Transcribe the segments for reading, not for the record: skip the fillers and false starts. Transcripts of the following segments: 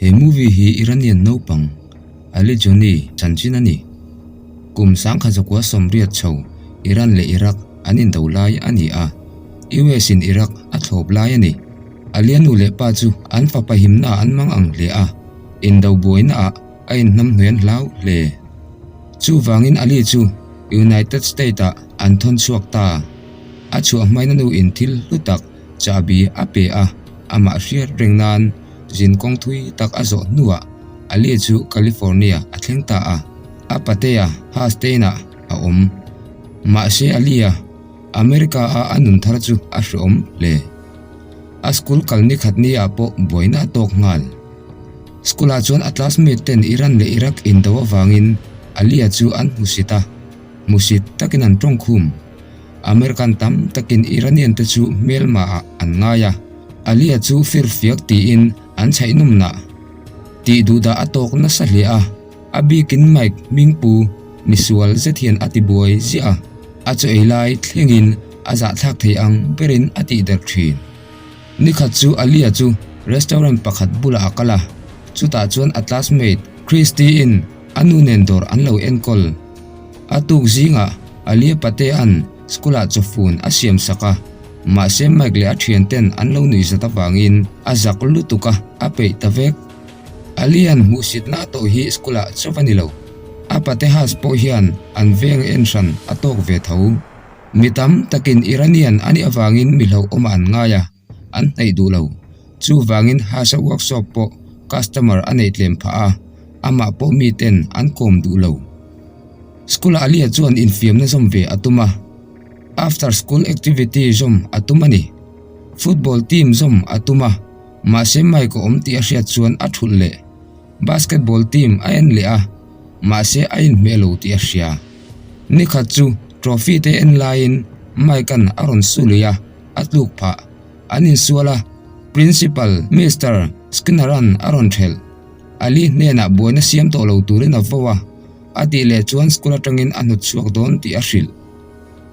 He movie hi Iranian naupang Ali Joni chanchin a ni. Kum 1980 chho Iran leh Iraq an indo lai a ni a, US in Iraq a thlawp lai a ni. Alia nu leh pa chu an fapa himna an mang ang hle a, indo buaina ah a inhnamhnawih an hlau hle. Chuvangin Ali chu United State ah an thawn chhuak ta. A chhuah hmain a nu in thil hlu tak chahbi a pe a, amah hriat reng nan Zin kawng thui tak a zawh hnuah Ali chu California a thleng ta a, a patea Hustain-ah a awm. Mahse Ali-a America-a a nun thar chu a hreawm hle. A school kal ni khat ni ah pawh buaina a tawk nghal. School-ah chuan a classmate ten Iran leh Iraq indo avangin Ali-a chu an hmusit a, hmusit takin an tawngkhum. American tam takin Iranian te chu hmelma ah an ngai a, Alia chu firfiak tiin an chhaih nawmnah tih duhdah a tawk nasa hle a, a bikin Mike hmingpu misual zet hian a ti buai ziah a, a chaw ei lai thlengin a zahthlak thei ang berin a tih der thin. Nikhat chu Alia chu restaurant pakhat bulah a kal a, chutah chuan a classmate Christy in a nu nen dawr an lo enkawl. A tuk zingah Alia Patea'n school-ah chawfun a siam sak a, mahse Mike leh a thianten an lo nuih zat avangin a zak lutuk a, a peih ta vek. Alia'n hmuhsitna a tawh hi school-ah chauh a ni lo, a pate house pawh hian an veng en hran a tawk ve tho. Mi tam takin Iranian a nih avangin mi hlauhawmah an ngai a, an hnaih duh lo. Chuvangin Hasa workshop pawh customer a neih tlem phah a, amah pawh miten an kawm duh lo. School-ah Alia chuan infiamna zawm ve a tum a, after school activity zawm a tum a ni. Football team zawm a tum a, mahse Mike a awm tih a hriat chuan a thulh leh. Basketball team a en leh a, mahse a inhmeh lo tih a hria. Nikhat chu trophy te en laiin Mike-a'n a rawn su lui a, a tluk phah. An insual a, Principal Mister Skinner-a'n a rawn thelh. Ali hnenah buaina siam tawh lo turin a vo a, a tih leh chuan school atangin a hnawt chhuak dawn tih a hrilh.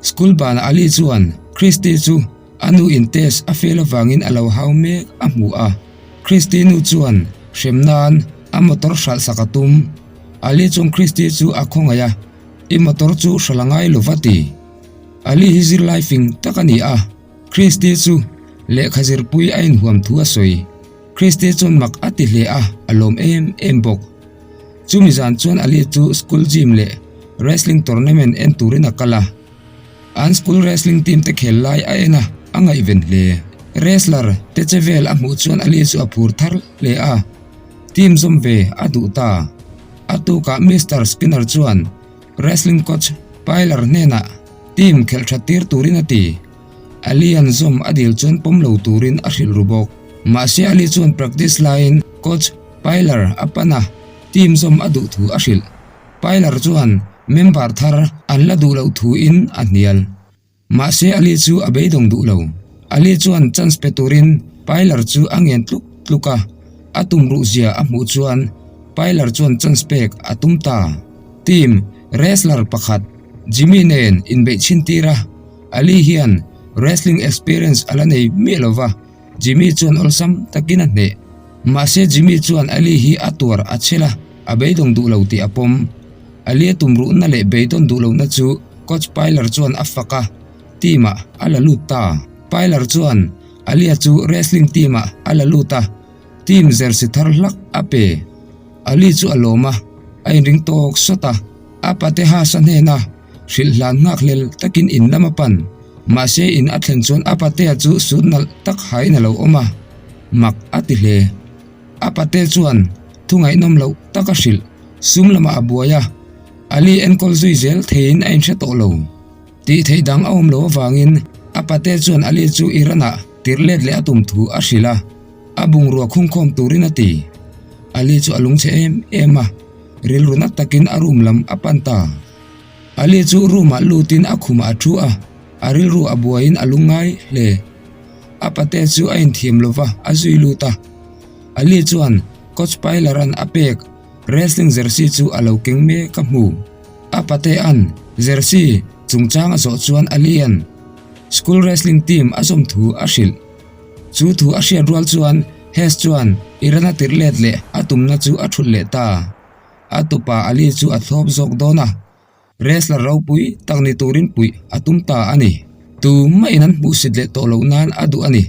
School banah Ali chuan Christy chu a nu in test a fail avangin a lo hau mek a hmu a. Christy nu chuan hrem nan a motor hralh sak a tum. Ali chuan Christy chu a khawngaih a, I motor chu hralh a ngai lo va ti. Ali hi zirlai fing tak a ni a, Christy chu lehkha zirpui a inhuam thu a sawi. Christy chuan mak a ti hle a, a lawm em em bawk. Chumi zan chuan Ali chu school gym leh wrestling tournament en turin a kal a. An school wrestling team te khel lai a en a, a ngaihven hle. Wrestler te che vel a hmuh chuan Ali chu a phur thar hle a, team zawm ve a duh ta. A tukah Mister Skinner chuan wrestling coach Pyler hnenah team khelh that tir turin a ti. Ali an zawm a dil chuan pawm lo turin a hrilh ru bawk. Mahse Ali chuan practice laiin coach Pyler a pan a, team zawm a duh thu a hrilh. Pyler chuan member thar an la duh loh thuin a hnial. Mahse Ali chu a beidawng duh lo. Ali chuan chance pe turin Pyler chu a ngen tluk tluk a, a tum ruh zia a hmuh chuan Pyler chuan chance pek a tum ta. Team wrestler pakhat Jimmy nen inbeih chhin tir a, Ali hian wrestling experience a la nei miah lo va, Jimmy chuan awlsam takin a hneh. Mahse Jimmy chuan Ali hi a tuar a chhel a, a beidawng duh lo tih a pawm. Ali a tum ruhna leh beidawn duh lohna chu Coach Pyler chuan a fak a, team ah a la lut ta. Pyler chuan Alia chu wrestling team ah a la lut a, team jersey thar hlak a pe. Ali chu a lawm a, a inring tawk sawt a, a pate Haas-a hnena hrilh hlan nghak hlel takin in lam a pan. Mahse in a thlen chuan a patea chu sut nalh tak hain a lo awm a, mak a ti hle. A pate chuan thu ngaihnawm loh tak a hrilh, sum lamah a buai a, Ali enkawl zui zel theiin a inhre tawh lo. Tih theih dang a awm loh avangin a pate chuan Ali chu Iran-ah tirh let leh a tum thu a hrilh a, a bungrua khungkhawm turin a ti. Ali chu a lungchhe em em a, rilru na takin a room lam a pan ta. Ali chu room ah lutin a khumah a thu a, a rilru a buaiin a lungngai hle. A pate chu a inthiam lo va, a zui lut a. Ali chuan Coach Pyler-a'n a pek wrestling jersey chu a lo keng mek a hmu. A patea'n jersey chungchang a zawh chuan Ali-a'n school wrestling team a zawm thu a hrilh. Chu thu a hriat rual chuan Hess chuan Iran a tirh let leh a tumna chu a thulh leh ta. A tupa Ali chu a thlawp zawk dawn a. Wrestler ropui tak ni turin puih a tum ta a ni. Tumah in an hmuhsit leh tawh loh nan a duh a ni.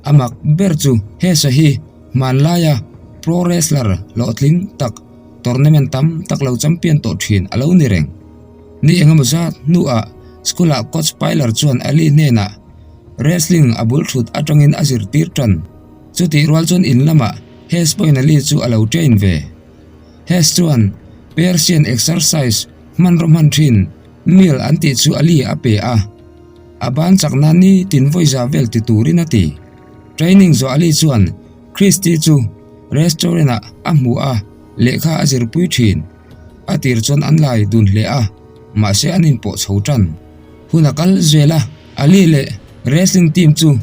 A mak ber chu Hesa hi hmanlaia pro wrestler hlawhtling tak tournament tam tak lo champion tawh thin a lo ni reng. Ni engemaw zat hnuah school ah coach Pyler chuan Ali hnenah wrestling a bul thut atangin a zirtir tan. Chutih rual chuan in lamah Hes pawhin Ali chu a lo train ve. Hess chuan Persian exercise hmanraw hman thin meal an tih chu Ali a pe a, a ban chak nan ni tin vawiza vel ti turin a ti. Training zawh Ali chuan Christy chu restaurant ah a hmu a, lehkha a zirpui thin. A tir chuan an lai dun hle a, mahse an inpawh chho tan. Hun a kal zel a, Ali leh wrestling team chu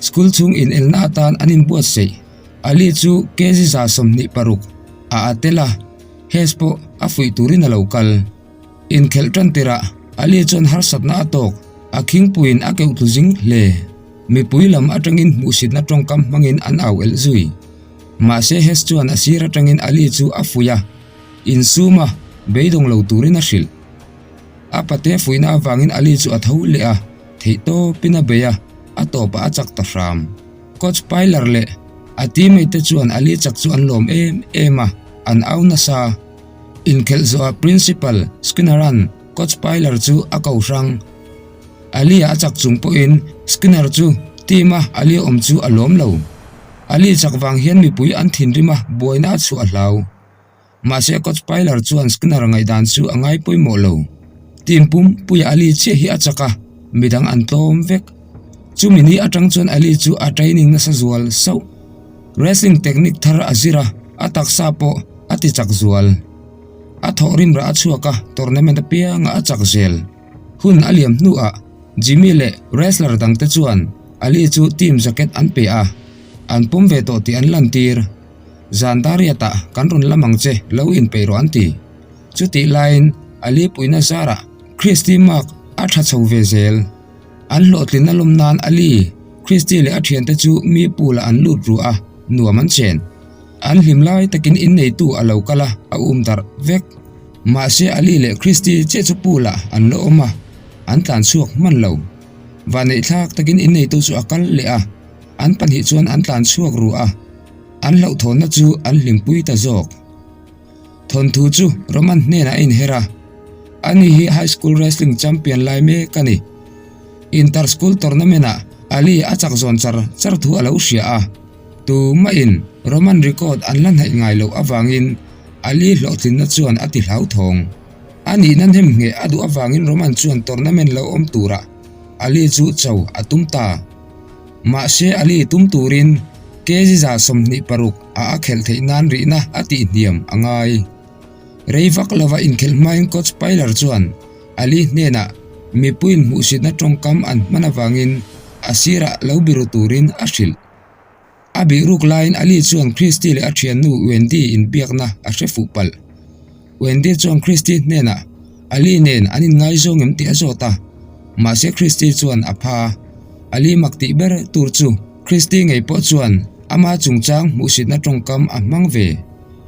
school chhung inelna atan an inbuatsaih. Ali chu kg 26 a a tel a, Hess pawh a fuih turin a lo kal. Inkhelh tan tirah Ali chuan harsatna a tawk, a khingpuiin a keuh tlu zing hle. Mipui lam atangin hmuhsitna tawngkam hmangin an au elh zui. Mahse Hess chuan a sir atangin Ali chu a fuih a, insum a, beidawng lo turin a hrilh. A pate fuihna avangin Ali chu a tho leh a, theihtawpin a bei a, a tawpah a chak ta hram. Coach Pyler leh a teammate te chuan Ali chak chu an lawm em em a, an au nasa. Inkhelh zawhah Principal Skinner-a'n Coach Pyler chu a ko hrang. Ali-a a chak chung pawhin Skinner chu team-a Ali awm chu a lawm lo. Ali chak vang hian mipui an thinrim a, buaina a chhuah a hlau. Mahse Coach Pyler chuan Skinner ngaihdan chu a ngai pawimawh lo. Team pum puia Ali chiah hi a chak a, midang an tlawm vek. Chumi ni atang chuan Ali chu a training nasa zual sauh. Wrestling technique thar a zir a, a taksa pawh a ti chak zual. A thawh rim rah a chhuak a, tournament apiangah a chak zel. Hun a liam hnuah Jimmy leh wrestler dangte chuan Ali chu team jacket an pe a, an pawm ve tawh tih an lantir. Zan Dariatah kan rawn lam ang che, lo inpeih rawh an ti. Chutih laiin Ali puihna zarah Christy mark a tha chho ve zel. An hlawhtlinna lawm nan Ali, Christy leh a thiante chu mi pool ah an lut ruh a, nuam an chen. An hlim lai takin inneitu a lo kal a, a um darh vek. Mahse Ali leh Christy chiah chu pool ah an la awm a, an tlan chhuak hman lo. Vanneihthlak takin inneitu chu a kal leh a. An pahnih chuan an tlan chhuak ruh a, an hlauhthawnna chu an hlimpui ta zawk. Thawnthu chu Roman hnenah a inher a, ani hi High School Wrestling Champion lai mek a ni. Inter School Tournament-ah Ali a chak zawn char char thu a lo hria a, tumahin Roman record an la hnaih ngai loh avangin Ali hlawhtlinna chuan a ti hlauthawng. A nihna hnem ngheh a duh avangin Roman chuan tournament lo awm turah Ali chu cho a tum ta. Mahse Ali tum turin kg 26 a a khelh theih nan rihna a tihhniam a ngai. Rei vak lova inkhelh hmain coach Pyler chuan Ali hnenah mipuiin hmuhsitna tawngkam an hman avangin a sirah lo biru turin a hrilh. A bih ruk laiin Ali chuan Christy leh a thiannu Wendy inbiakna a hre fuh palh. Wendy chuan Christy hnenah Ali nen an inngaizawng em tih a zawt a, mahse Christy chuan a pha. Ali mak tih ber tur chu Christy ngei pawh chuan ama chungchang hmuhsitna tawngkam a hmang ve.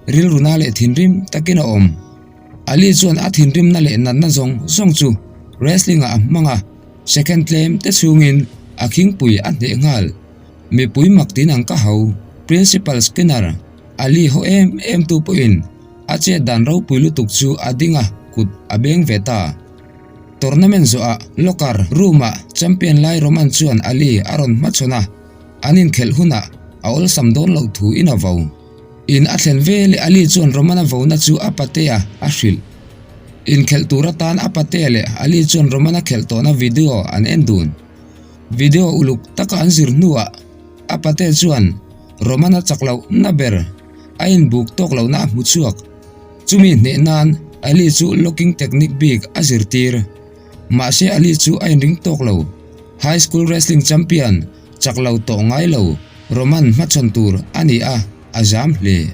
Rilruna leh thinrim takin a awm. Ali chuan a thinrimna leh natna zawng zawng chu wrestling ah a hmang a, second tlem te chhungin a khingpui a hneh nghal. Mipui mak tin ang ka ho, Principal Skinner, Ali haw em em tu pawhin a chet dan ropui lutuk chu a ding a, kut a beng ve ta. Tournament zawhah locker room ah champion lai Roman chuan Ali a rawn hmachhawn a, an inkhelh hunah a awlsam dawn loh thu in a vo. In a thlen ve leh Ali chuan Roman a vona chu a patea a hrilh. Inkhelh tur atan a patea leh Ali chuan Roman a khelh tawhna video an en dun. Video uluk taka an zir hnuah a pate chuan Roman-a chak loh na ber a inbuk tawk lohna a hmu chhuak. Chumi hneh nan Ali chu locking technique bik a zirtir. Mahse Ali chu a inring tawk lo. High School Wrestling Champion chak lo tawh ngai lo Roman hmachhawn tur a ni a, a zam hle.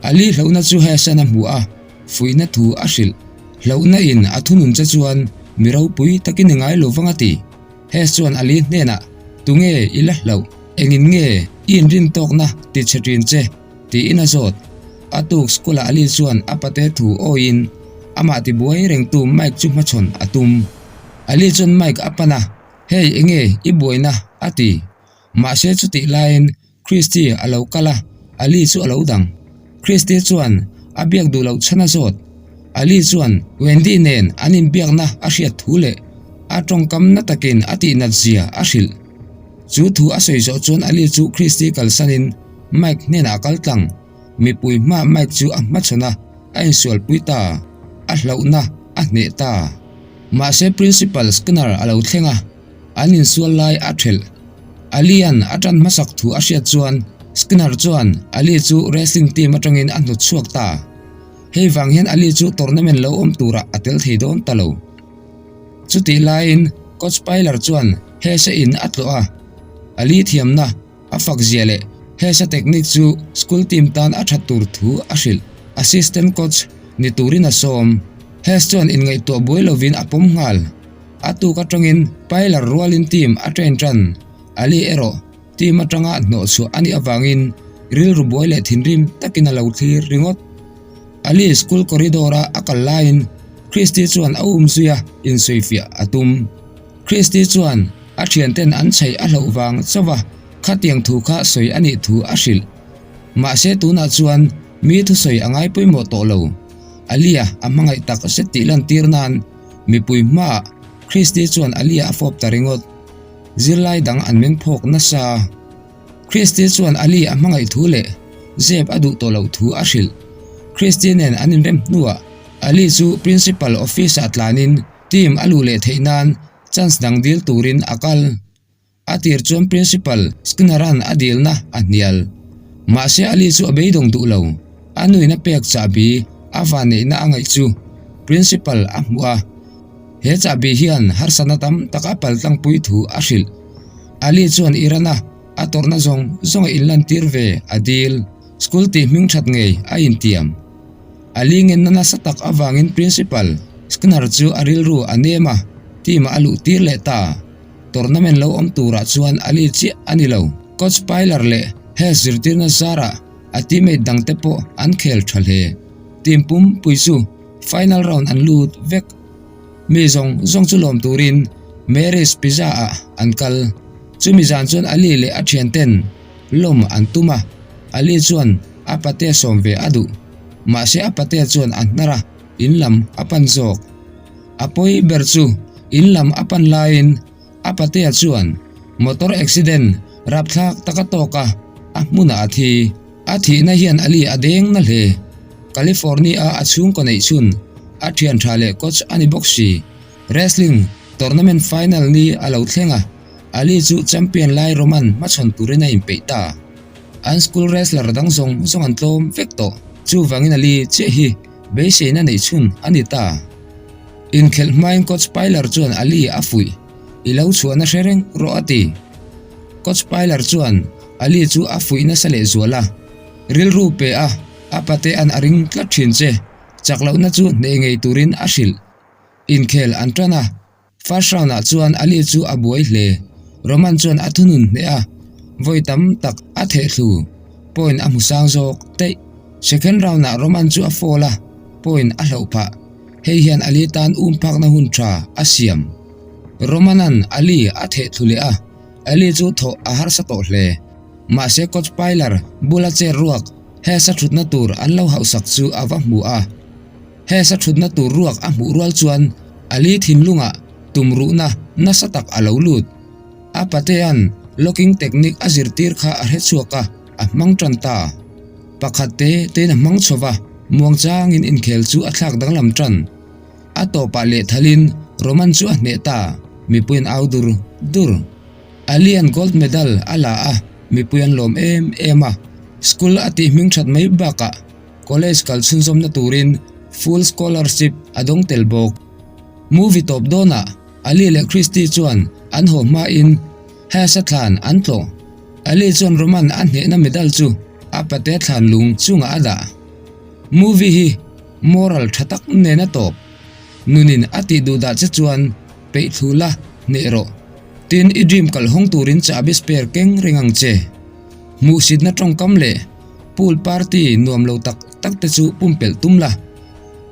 Ali hlauhna chu Hassan a hmu a, fuihna thu a hrilh. Hlauhna in a thunun che chuan mi ropui takin i ngai lo vang a ti. Hess chuan Ali hnenah, Tunge i la hlauh? Engin nge? I inrintawkna ti chhe ṭin che? tiin a zawt. A tuk school-ah Ali chuan a pate thu awiin amah tibuai rengtu Mike chu hmachhawn a tum. Ali chuan Mike a pan a, Hei enge i buaina? a ti. Mahse chutih laiin Christy a lo kal a, Ali chu a lo dang. Christy chuan a biak duh loh chhan a zawt. Ali chuan Wendy nen an inbiakna a hriat thu leh a tawngkam na takin a tihnat zia a hrilh. Chu thu a sawi zawh chuan Ali chu Christy kalsanin Mike hnenah a kal tlang. Mipui hmaah Mike chu a hmachhawn a, a insualpui ta. A hlauhna a hneh ta. Mahse Principal Skinner a lo thleng a. An insual lai a thelh. Ali-a'n a tan hmasak thu a hriat chuan Skinner chuan Ali chu wrestling team atangin a hnawt chhuak ta. Hei vang hian Ali chu tournament lo awm turah a tel thei dawn ta lo. Chutih laiin Coach Pyler chuan Hesse in a tlawh a, Ali thiamna a fak zia leh Hesse technique chu school team tan a that tur thu a hrilh. Assistant coach ni turin a sawm. Hesse chuan inngaihtuah buai lovin a pawm nghal. A tuk atangin Pyler rualin team a train tan. Ali erawh team atanga hnawhchhuah a nih avangin rilru buai leh thinrim takin a lo thlir ringawt. Ali school corridor-a a kal laiin Christy chuan a um zui a, insawifiah a tum. Christy chuan a thianten an chheih a hlauh vang chauh a, khatiang thu kha sawi a nih thu a hrilh. Mahse tunah chuan mi thusawi a ngai pawimawh tawh lo. Ali-a a hmangaih tak zet tih lantir nan Mipui hmaah Christy chuan Ali-a a fawp ta ringawt. Zirlai dang an meng phawk nasa. Christy chuan Ali a hmangaih thu leh zep a duh tawh loh thu a hrilh. Christy nen an inrem hnuah Ali chu Principal office-ah tlanin team a luh leh theih nan chance dang dil turin a kal. A tir chuan Principal Skinner-a'n a dilna a hnial. Mahse Ali chu a beidawng duh lo. A nuin a pek chahbi a vanneihna a ngaih chu Principal a hmuh a. He chahbi hian harsatna tam tak a paltlangpui thu a hrilh. Ali chuan Iran-a a tawrhna zawng zawng a inlantir ve a dil. School tih hming that ngei a intiam. Ali ngenna nasa tak avangin Principal Skinner chu a rilru a nem a, team-ah a luh tir leh ta. Tournament lo awm turah chuan Ali chiah a ni lo. Coach Pyler leh Hess zirtirna zarah a teammate dangte pawh an khel tha hle. Team pumpui chu final round an lut vek. Mi zawng zawng chu lawm turin Mary's Pizza ah an kal. Chumi zan chuan Ali leh a thianten lawm an tum a, Ali chuan a patea sawm ve a duh. Mahse a patea chuan a hnar a, in lam a pan zawk. A pawi ber chu in lam a pan laiin a patea chuan motor accident rapthlak tak a tawk a, a hmunah a thi. A thihna hian Ali a deng na hle. California-a a chhungkaw neih chhun a thian tha leh coach a ni bawk si. Wrestling tournament final ni a lo thleng a, Ali chu champion lai Roman hmachhawn turin a inpeih ta. An school wrestler dang zawng zawng an tlawm vek tawh. Chuvangin Ali chiah hi Beiseina neih chhun a ni ta. Inkhelh hmain Coach Pyler chuan Ali a fuih, I lo chhuahna hre reng rawh a ti. Coach Pyler chuan Ali chu a fuih nasa leh zual a, Rilru pe a, a patea'n a ring tlat thin che, chak lohna chu hneh ngei turin a hrilh. Inkhel an tan a. First round ah chuan Ali chu a buai hle. Roman chuan a thunun hneh a, vawi tam tak a theh thlu. Point a hmu sang zawk daih. Second round ah Roman chu a fall a, point a hloh phah. Hei hian Ali tan um phakna hun tha a siam. Roman-a'n Ali a theh thlu leh a, Ali chu thawh a harsa tawh hle. Mahse coach Pyler bula chair ruak Hess-a thutna tur an lo hauhsak chu a va hmu a. Hess-a thutna tur ruak a hmuh rual chuan Ali thinlungah tumruhna nasa tak a lo lut. A patea'n locking technique a zirtir kha a hre chhuak a, a hmang tan ta. Pakhat te tein a hmang chho va, muangchangin inkhel chu a thlak danglam tan. A tawpah lehthalin Roman chu a hneh ta, mipui an au dur dur. Ali-a'n gold medal a la a, mipui an lawm em em a. School a tih hming that mai bakah College kal chhunzawmna turin full scholarship a dawng tel bawk. Movie tawp dawnah Ali leh Christy chuan an haw hmain Hess-a thlan an tlawh. Ali chuan Roman a hnehna medal chu a pate thlan lung chungah a dah. Movie hi moral tha tak nen a tawp. Nunin a tih duh dah che chuan peih thlu la hneh rawh. Tin i dream kalhawng turin chahbi spare keng reng ang che. Hmuhsitna tawngkam leh pool party nuam lo tak tak te chu pumpelh tum la,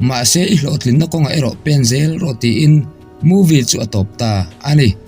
mahse i hlawhtlinna kawngah erawh pen zel rawh tiin movie chu a tawp ta a ni.